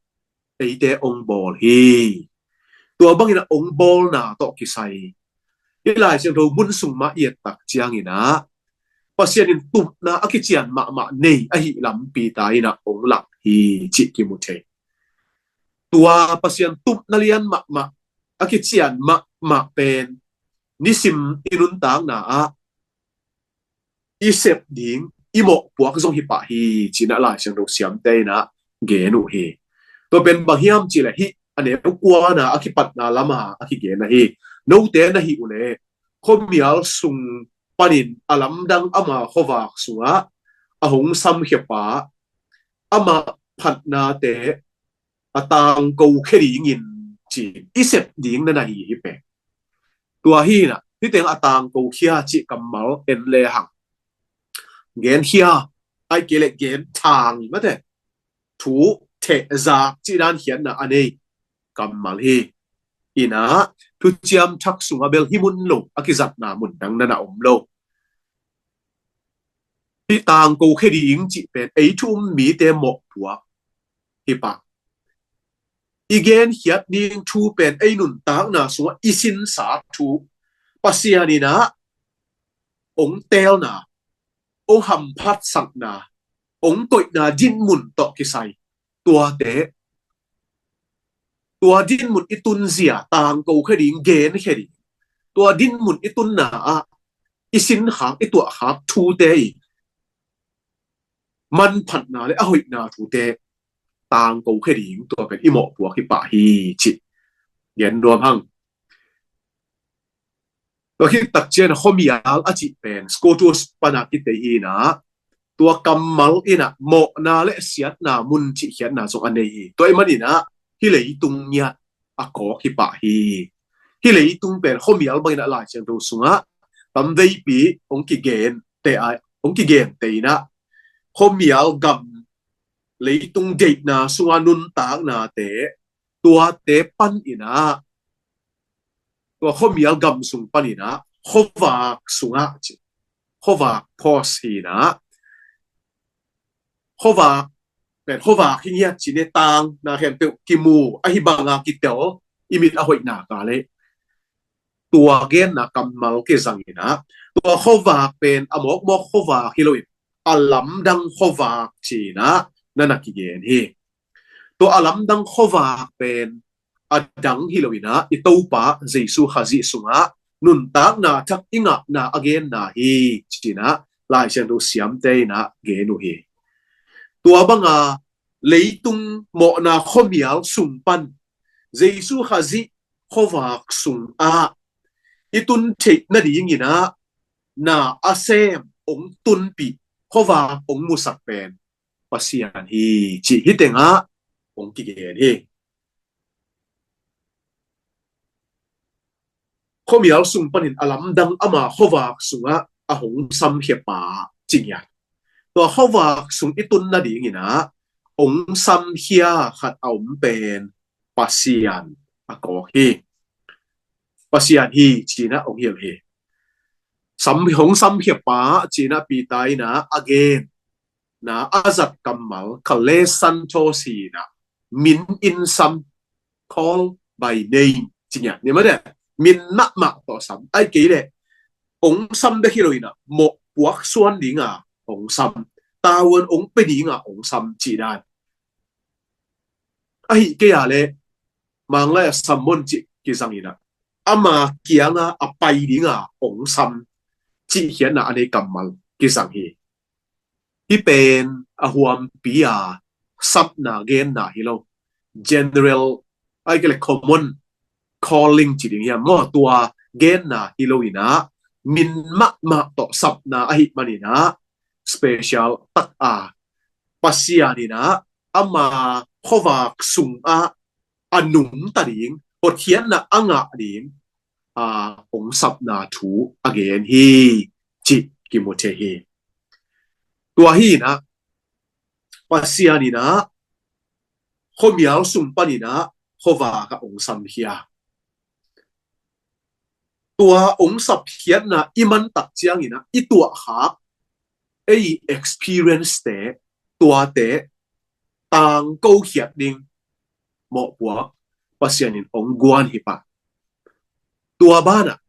eite hong bawl hi. Tua bangin ah hong bawlna tawh kisai hih Lai Siangtho mun sung mah i et tak ciangin ah Pasian in tupna a kician mahmah nei ahi lampi ta in ah hong lak hi cih kimu thei. Tua Pasian tupna lian mahmah a kician mahmah pen nisim i nuntakna ah i sep ding, i mawhpuak zong hi pah hi, ci-in ah Lai Siangtho siamte in ah gen uh hi. Tua pen bang hiam cih leh hih a neu kuana a kipatna lama a kigen ahi. Note na hih uh leh khuamial sung panin a lamdang ama khuavak sungah a hong samkhia pa, ama phatnate a tangko khia dingin ci-in i sep ding na na hi hi pen. Tua hi in ah hih teng a tangko khia cih kammal en lehang genkhia, ahih kei leh genthang mate, thu thehzak cih dan khiatna a nei kammal hi. In ah Thuciam Thak sungah bel hih mun lo a kizatna mun dang na na om lo. Hih tangko khia ding cih pen ei thu um mite mawhpuak hi pah. I genkhiat ding thu pen ei nuntakna sungah i sinsa thu, Pasian in ah hong teelna, hong hamphatsakna, hong koihna dinmun tawh kisai, tuate, tua dinmun i tunzia tangko khia ding, genkhia ding, tua dinmun i tunna ah i sinkhak, i tuahkhak thute i manphatna le a hoihna thute tangko khia ding, tua pen i mawhpuak hi pah hi cih gen nuam hang. Tua khit tak ciang khuamial a cih pen scotus pana kitei hi in ah, tua kammal in ah mawhna le siatna mun cih khiatna zong a nei hi. Tua ahih manin ah hih leitung ngiat a kawk hi pah hi. Hih leitung pen khuamial bangin ah Lai Siangtho sungah tamveipi hong kigen te ai, hong kigen te in ah khuamial gam leitung deihna sungah nuntaknate, tuate panin ah, tua khuamial gam sung panin ah khuavak sungah ci, khuavak pos hi in ah, khuavak pen khuavak hi ngiat ci ni, tang na khempeuh kimu ahi banga kitel, i mit a hoihna ka leh tua genna kammal kizang in ah, tua khuavak pen a mawkmawk khuavak hi loin a lamdang khuavak ci-in ah na na kigen hi. Tua a lamdang khuavak pen a dang hi loin ah i Topa Jesu Khazih sungah nuntakna thak i ngahna a genna hi, ci-in ah Lai Siangtho siamte in ah gen uh hi. Tua banga leitung mawhna khuamial sung pan Jesu Khazih khuavak sungah i tun theih nadingin ah na a sem hong tunpih, khuavak hong musak pen Pasian hi, cih hih tengah hong kigen hi. Khuamial sung panin a lamdang ama khuavak sungah a hong samkhia pa ci ngiat. Tua khuavak sung i tun nadingin ah hong samkhia khat a om pen Pasian a kawk hi. Pasian hi, ci-in ah hong hilh hi. Sam, hong samkhia pa ci-in ah Peter in ah a gen na a zat kammal kalesantos hi in ah, min in sam, call by name ci ngiat ni mah deh. Min mahmah tawh sam, ahih kei leh hong sam bek hi lo in ah mawhpuak suan dinga hong sam, tavuan hong pia dinga hong sam cih dan. Ahih kei a leh Manglai a Sammon cih kizang in ah, ama kianga a pai dinga hong sam cih khiatna a nei kammal kizang hi. Hih pen a huampi a sapna genna hi lo. General, ahih kei leh common calling ci ding hiam maw, tua genna hi lo in ah, min mahmah tawh sapna ahih manin ah special tak a Pasian in ah ama khuavak sungah a nungta ding, hotkhiatna a ngah ding, a, ong sapna thu a gen hi, cih kimu thei hi. Tua hi inah, Pasian inah, khuamial sung pan inah, khuavak ah ong sam hi a. Tua ong sapkhiatna i man tak ciang inah, i tuahkhak, ei experience te, tuate, tangko khiat ding, mawhpuak, Pasian in ong guan hi pah. Tua banah,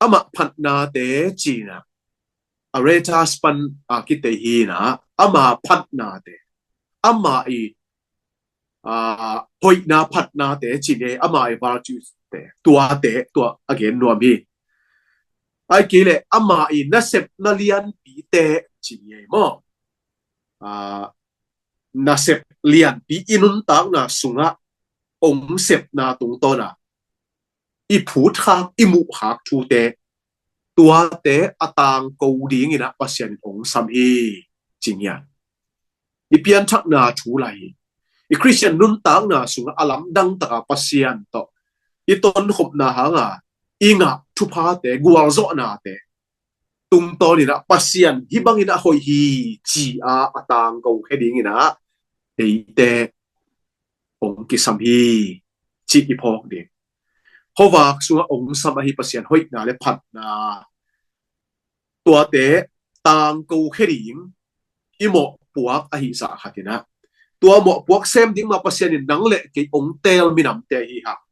amah phatnate ci inah, Aretas pan a kitei hi inah, ama phatnate, ama i, a, hoihna phatnate ci inah, ama i virtues te, tuate, tua a gen nuam hi. Ai kei le, ama i nasepna lianpite ci inah maw. A, nasep lianpi i nuntakna sungah ong sepna tungtawn a i phutkhak, i muhkhak thute, tuate a tangko ding inah Pasian in ong sam hi, ci ngiat. I pianthakna thu lai hi. I Khristian nuntakna sungah a lamdang taka Pasian tawh i tonkhopna hanga i ngah thuphate, gualzawhnate tungtawn inah Pasian hih bang inah hoih hi, ci a a tangko khia ding inah eite ong kisam hi, cih i phawk ding. Khuavak sungah ong sam ahi Pasian hoihna le phatna, tuate tangko khia ding i mawhpuak ahi zah khat inah, tua mawhpuak sem ding mah Pasian in nang le kei ong teel minamte hi hang.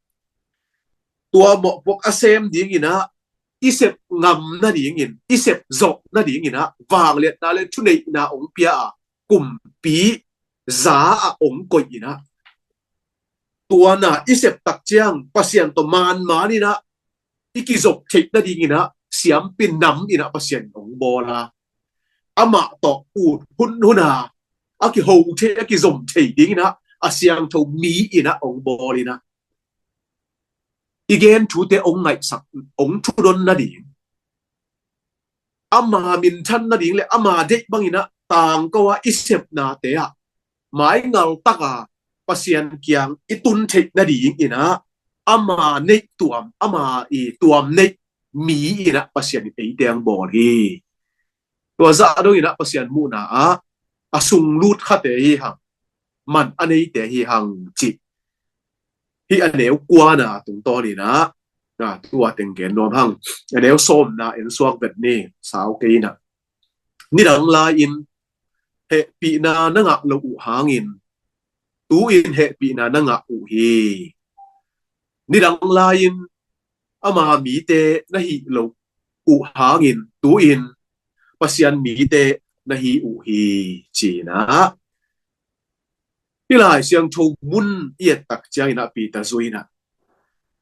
Tua mawhpuak a sem ding inah, i sep ngam nadingin, i sep zawh nading inah, vangliatna le thuneihna ong pia a, kumpi za a ong koih inah, tua na i sep tak ciang Pasian tawh manman inah i kizop theih nading inah, siampi nam inah Pasian in ong bawl a, amah tawh ut hunhun a, a kiho thei, a kizom thei ding inah, a siangtho mi inah ong bawl inah, i gen thute ong ngaihsak, ong thudon nading, ama minthan nading le ama deih bang inah tangko a i sepnate ah maingal taka Pasian kiang i tun theih nading inah, ama neih tuam, ama i tuam neih mi inah Pasian in eite ong bawl hi. Tua zah dong inah Pasian muhna ah a sunglut khate hi hang, man a neite hi hang, cih hih a neu kuana tungtawn inah, a, tua teng gen nuam hang. A neu sawmna en suak vet ni, sau kei inah. Nidang lai-in hehpihna na ngah lo uh hangin tu-in hehpihna na ngah uh hi. Nidang lai-in ama mite na hih lo uh hangin tu-in Pasian mite na hi uh hi, ci inah. Hih Lai Siangtho mun i et tak ciang inah Peter zui inah,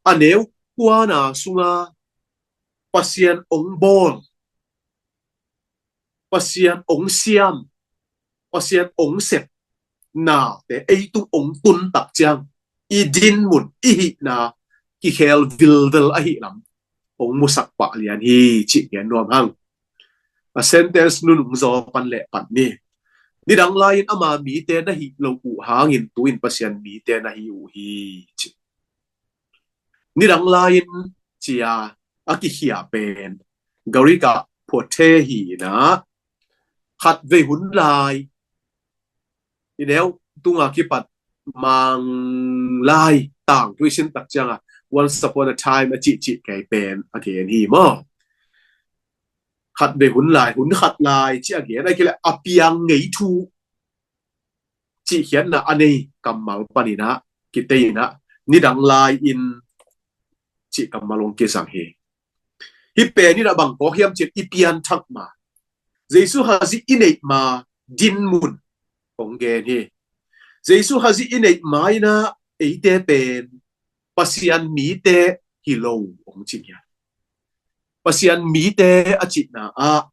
a neu kuana sunga Pasian ong bawl, Pasian ong siam, Pasian ong sep nate ei tung ong tun tak ciang, i dinmun, i hihna kikhel vilvel ahih lam ong musak pah lian hi, cih gen nuam hang. A sentence nunung zaw pan le pan ni. Nidang lai-in ama mite na hih lo uh hangin tu-in Pasian mite na hi uh hi, ci. Nidang lai-in ci a a kikhia pen Greek ah phote hi inah, khatvei hun lai, i neu tunga kipat Manglai tangthu i sin tak cianga, once upon a time a cihcih kei pen a gen hi maw. Khatvei hun lai, hun khat lai cih a gen, a kei le a piang ngei thu cihkhiatna a nei kammal paninah kitei inah, nidang lai-in cih kammal hong kizang hi. Hih pen inah bang kawk hiam cih i pianthak ma, Jesu Khazih i neih ma dinmun hong gen hi. Jesu Khazih i neih ma inah eite pen Pasian mite hi lo hong ci hi. Pasian mite a cihna ah,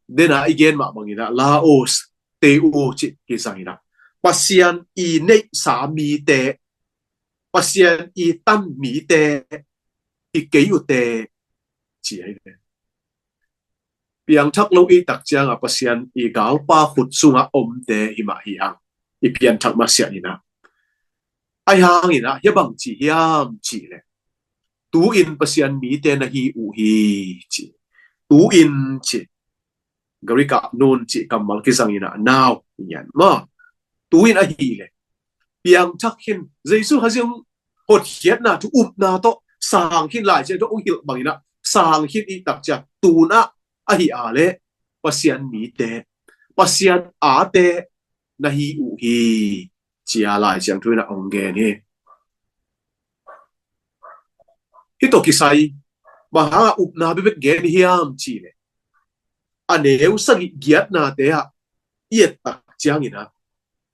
dena i gen mah banginah laos, theos cih kizang inah, Pasian i neihsa mite, Pasian i tan mite hi kei uh teh, ci hi. Piangthak lo i tak cianga Pasian i galpa khut sungah omte hi mah hi hang. I pianthak masiah inah, Ahi hangin ah hia bang ci hiam cih leh, tu-in Pasian mite na hi uh hi ci. Tu-in ci, Greek ah nun cih kammal kizangin ah now, ngian maw. Tu-in ahih leh piangthak khin, Jesu Khazih hong hotkhiatna thu upna tawh sang khin, Lai Siangtho hong hilh bangin ah sang khin i takciang, tu-in ah ahih leh Pasian mite, Pasian ate na hi uh hi, ci-a Lai Siangtho in ah hong gen hi. Hih tawh kisai bang hangah upna bekbek gen hiam cih leh, a neu sagih giatnate ah i et takciangin ah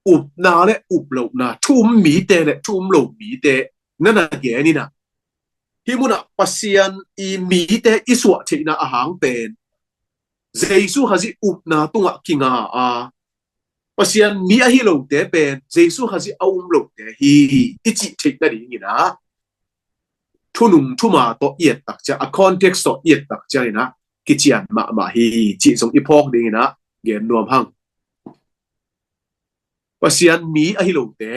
upna le uplohna, thu um mite le thu um lo mite na na gen in ah, hih munah Pasian i mite i suah theihna ahang pen Jesu Khazih upna tungah kinga a, Pasian mi ahi lote pen Jesu Khazih a um lote hi i cih theih nadingin ah thunung thuma tawh i et takciang, a context tawh i et takciangin ah kician mahmah hi cih zong i phawk dingin ah gen nuam hang. Pasian mi ahi lote,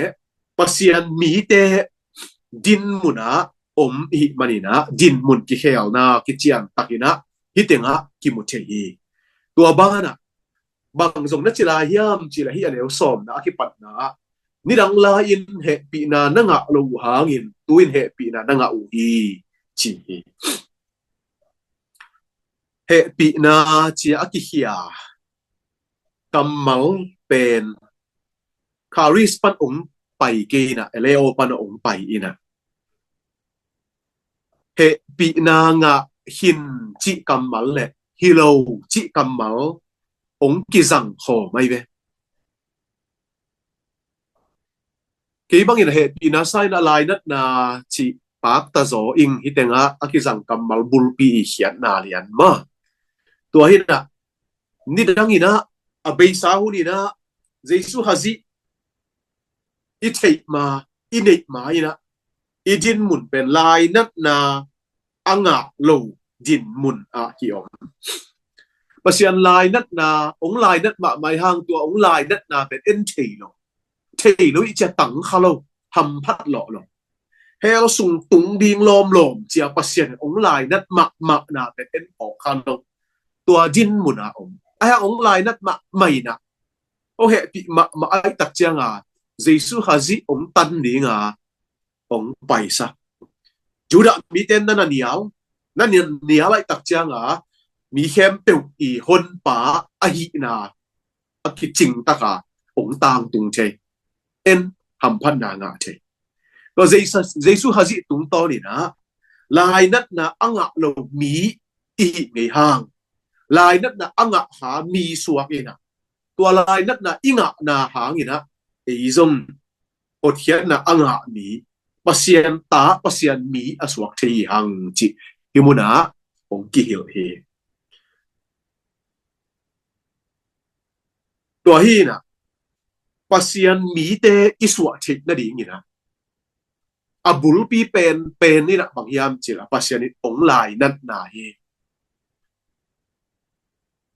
Pasian mite dinmun ah om i hih manin ah dinmun kikhelna kician takin ah hih tengah kimu thei hi. Tua banah bang zong na ci lai hiam cih leh, hih a neu sawmna a kipatna ah, nidang lai-in hehpihna na ngah lo uh hangin tu-in hehpihna na ngah uh hi ci hi. Hehpihna ci-a a kikhia kammal pen charis pan hong pai kei in ah, eleo pan hong pai in ah, hehpihna ngah khin cih kammal le hi lo cih kammal hong kizang khawm ahi ve. Kei bangin a hehpihna sangin a lainatna cih pakta zaw ing, hih tengah a kizang kammal bulpi i khiatna lian maw. Tua hi in ah nidangin ah a beisa hunin ah Jesu Khazih i theih ma, i neih ma in ah i dinmun pen lainatna a ngah lo dinmun ah hi om. Pasian lainatna, hong lainat mahmah i hang, tua hong lainatna pen en thei lo. Thei lo i cih a tangkha lo, hamphat lawh lo. Hell sung tung ding lawmlawm ci-a Pasian hong lainat mahmahna pen en phawk kha lo. Tua dinmun ah om. Ahi hang hong lainat mahmah in ah, hong hehpih mahmah ahih takciang a, Jesu Khazih hong tan ding a, hong paisak. Judah mite na na nial, na nial, nial ahih takciang a, mi khempeuh i honpa ahihna a kicing tak a hong tangtung thei. En hamphatna ngah thei. Tua Jesu, Jesu Khazih tungtawnin ah lainatna a ngah lo mi i hih ngei hang, lainatna a ngah kha mi suak in ah, tua lainatna i ngahna hangin ah ei zong hotkhiatna a ngah mi, Pasian ta, Pasian mi a suak thei hi hang cih hih munah hong kihilh hi. Tua hi in ah Pasian mite i suah theih nadingin ah a bulpi pen, pen in ah bang hiam cih leh Pasian in hong lainatna hi.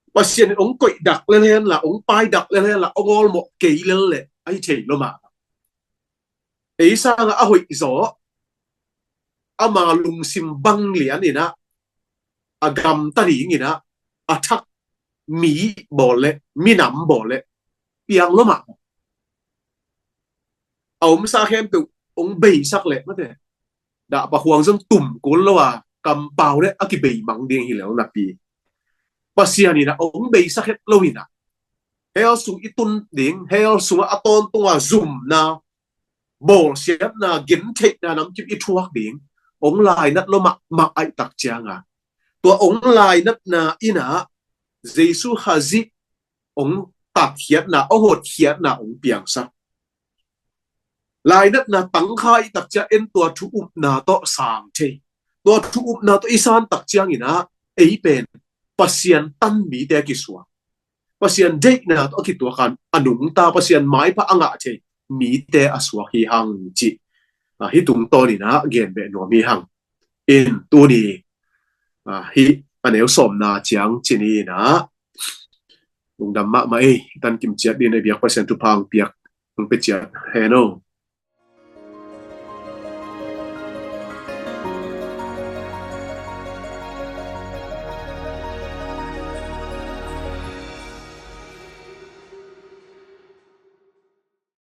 Pasian in hong koih dak lel hen la, hong pai dak lel hen la, hong awlmawh kei lel leh ahi thei lo mah. Ei sangah a hoih zaw, ama lungsim bang lian in ah a gamta dingin ah a thak mi bawl leh, minam bawl leh piang lo mah. A omsa khempeuh hong beisak leh mate, dahpa khuang zong tum kul lo a, kampau leh a kibei mang ding hi lo napi, Pasian in ah hong beisak het lo in ah, hell sung i tun ding, hell sungah a tawntung a zumna, bawlsiatna, gentheihna namkim i thuak ding hong lainat lo mahmah ahih takciang a, tua hong lainatna in ah Jesu Khazih hong tatkhiatna, hong hotkhiatna hong piangsak. Lainatna tangkha i takciang en tua thu upna tawh sang thei. Tua thu upna tawh i san takciangin ah ei pen Pasian tan mite a kisuak, Pasian deihna tawh a kituak a, a nungta, Pasian maipha a ngah thei mite a suak hi hang cih, ah, hih tungtawnin ah gen beh nuam hi hang. In tuni, ah, hih a neu sawmna ciang ci ni in ah, lungdam mahmah ei, tan kim ciat dingin a biak Pasian thupha hong piak, hong pia ciat hen aw.